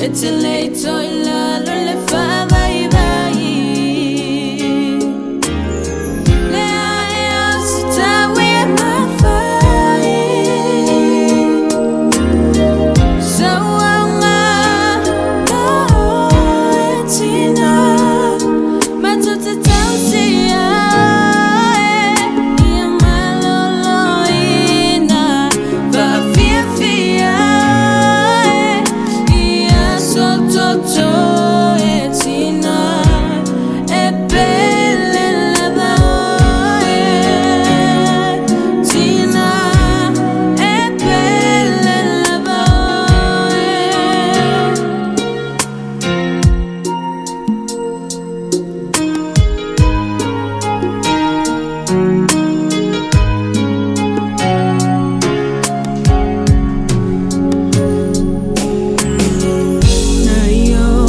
E te le i toe i lalo le faavaivai. Le ae o se tau e mafai. Sauaga e tina matou te tausia e ia maloloina faafiafia e ia sototo e tina e pele lava oe tina e pele lava oe. Na io.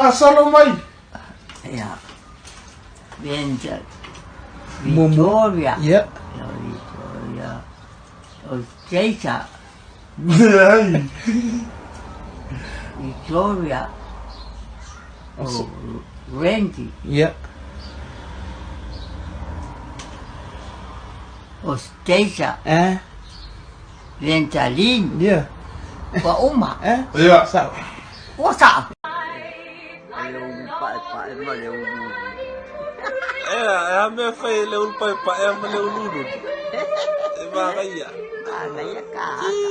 faagasolo mai. Ia. Venture. Victoria. Ia. Ia Victoria. O Seisa. Leai. Victoria. O Randy. Ia. O Seisa. Eh. Ventalin. Ia. Ua uma. Eh. Ia. Sao. Ua sao. Le ulu paepae ma le ulu. Ea, e a mea fai e le ulu paepae ma le ulu E manaia. Manaia ka aka.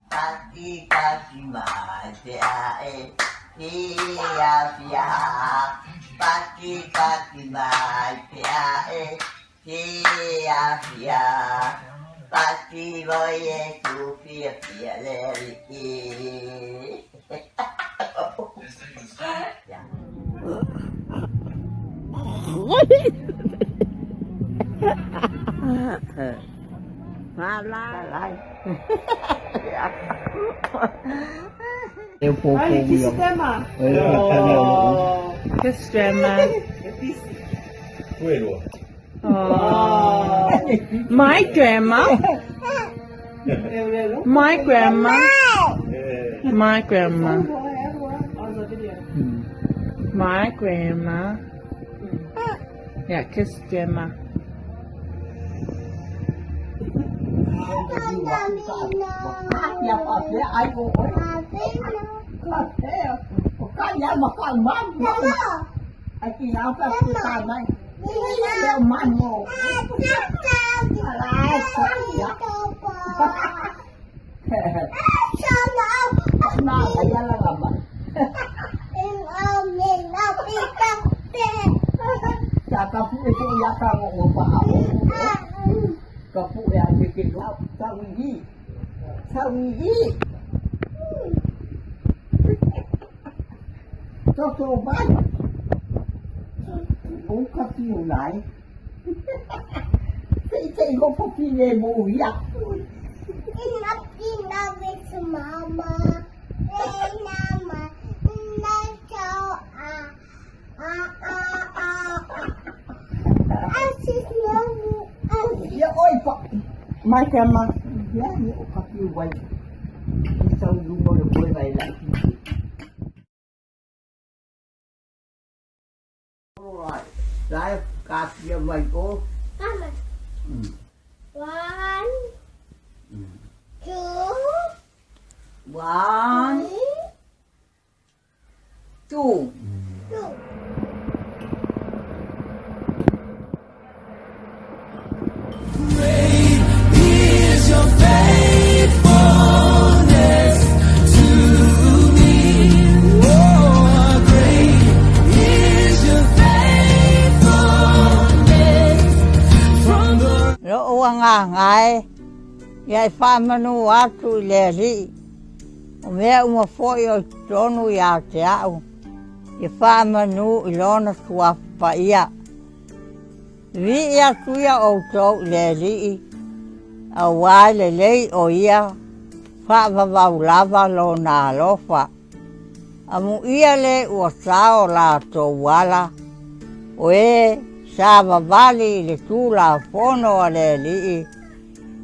Kati kati mai te ae fia fia. Pati pati mai te ae fia fia. Pati voi e tu fia fia le alii. Kiss grandma. Oh. My grandma. My grandma. My grandma. My grandma. Yeah, kiss grandma. My grandma. One, two, One, three, two. two. Is your faithfulness to me. Oh, great is your faithfulness from the Lou agaga e, ia e faamanu atu i le Alii, o mea uma foi o i totonu ia te a'u, ia faamanu i Lona Suafa Paia. Vivii atu ia outou i le Alii, auā e lelei o Ia, faavavau lava Lona alofa. Amuia le ua sao latou ala, o e savavali i le Tulafono a le Alii,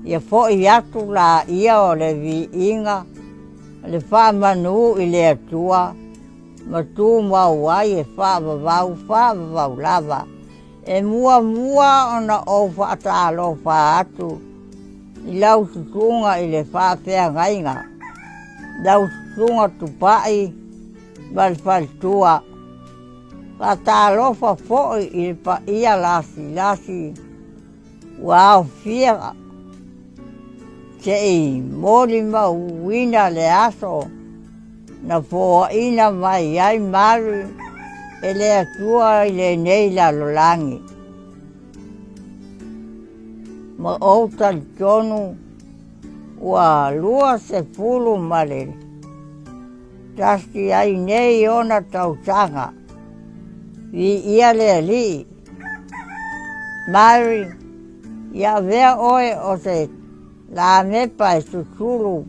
ia fo'i atu laia o le viiga o le faamanu i le Atua, ma tumau ai e faavavau faavavau lava. E muamua ona ou faatalofa atu i lau susuga i le faafeagaiga, lau susuga Tupai ma le faletua. Faatalofa foi i le paia lasilasi ua aofia se i molimauina le aso na foaina mai ai Mary e le Atua i lenei lalolagi. Ma ou talitonu ua 21 ai nei ona tausaga. Viia le Alii. Mary, ia avea oe o se lamepa e susulu.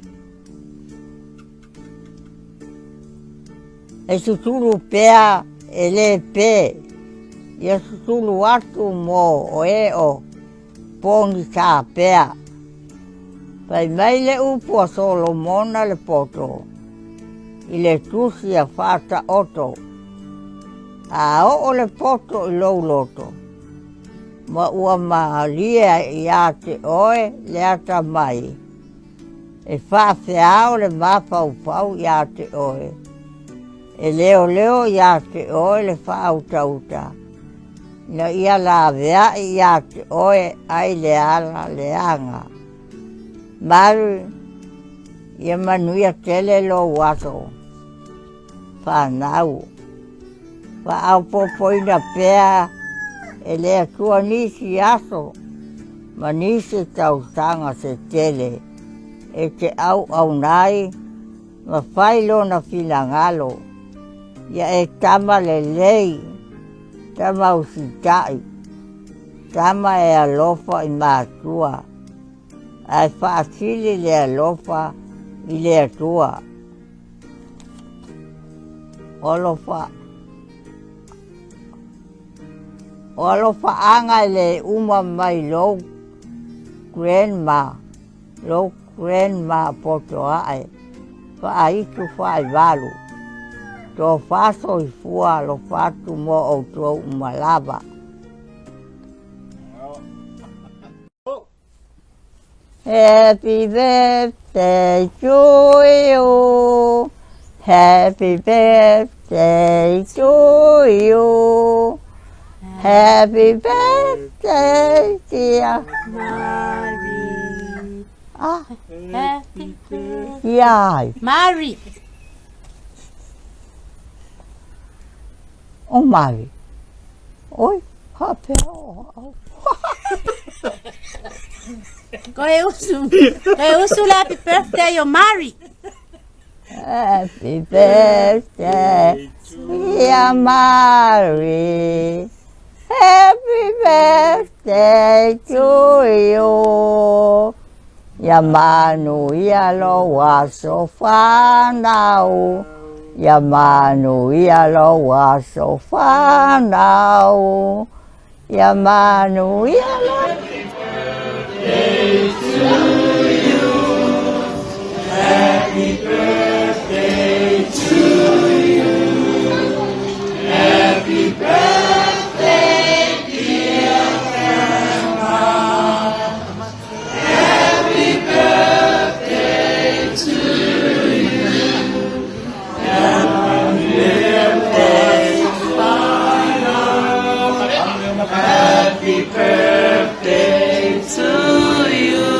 E susulu pea e lē pē, ia susulu atu mo oe o pogisa pea. Fai mai le upu a Solomona le poto i le tusi a Faataoto, A oo le poto i lou loto, ma ua malie iā te oe le atamai, e faafeao le mafaufau iā te oe, e leoleo iā te oe le faautauta, ina ia laveai iā te oe ai le ala leaga. Mary, ia manuia tele lou aso fanau. Faaopoopoina pea e le Atua nisi aso ma nisi tausaga se tele e te auauna ai ma fai lona finagalo, ia e tama lelei, tama usitai, tama e alofa i matua, ae faasili le alofa i le Atua. O alofaaga e le uma mai lou grandma, lou grandma poto ae, faaitu faaivalu, tofa soifua alofa atu mo outou uma lava. Happy birthday to you. Happy birthday to you. Happy birthday, dear Mary. Ah, Happy birthday. yeah. Mary. O Mary. Oi, faapea o au. Koe usu. Koe usu le happy birthday o Mary. Happy birthday, dear Mary. Happy birthday to you. Ia manuia lou aso fanau. Ia manuia lou aso fanau. Ia manuia lou. Happy birthday to you.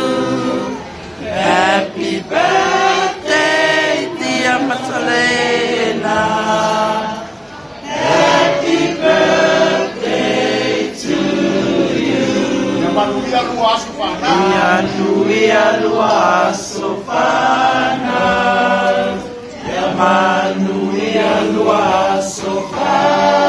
Happy birthday, dear Matalena. Happy birthday to you. Ia manuia lua aso fanau. Ia manuia lua aso fanau. Ia manuia lua aso fanau.